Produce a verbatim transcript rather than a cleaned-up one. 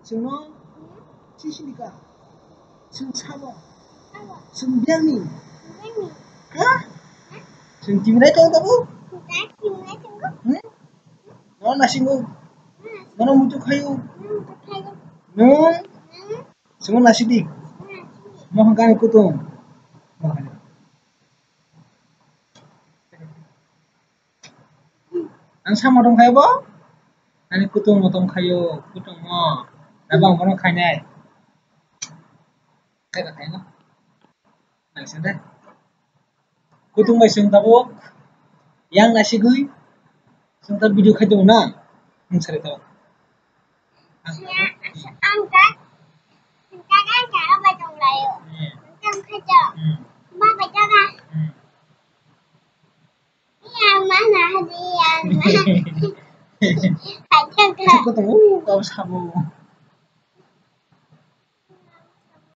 Chwngno sisili ka. Chwng sabo. Chwng biyangni. Ha? Chwng timrai tong tabu? Hmm? Nono nasingo. Nono muitu khayu. Nwng? Chwngno nasidi. Mohon gani kutung. Ang samo tong khayo bo? Ani kutung mo tong khayo, kutung mo. Nabang bono khainai. Khaina khaina. Naisa de. Kutung bai chwng tabuk. Yang nasigwi. Chwng ta video khai tongo na. Ang sari tabuk. Ang ta, ang ta, ang ta bai tong layo. Hmm. Ang ta khai ta. Hmm. Ma bai ta na. Hmm. Yang mana dia? Hai ta ta. Kutung, uh, kau sabo.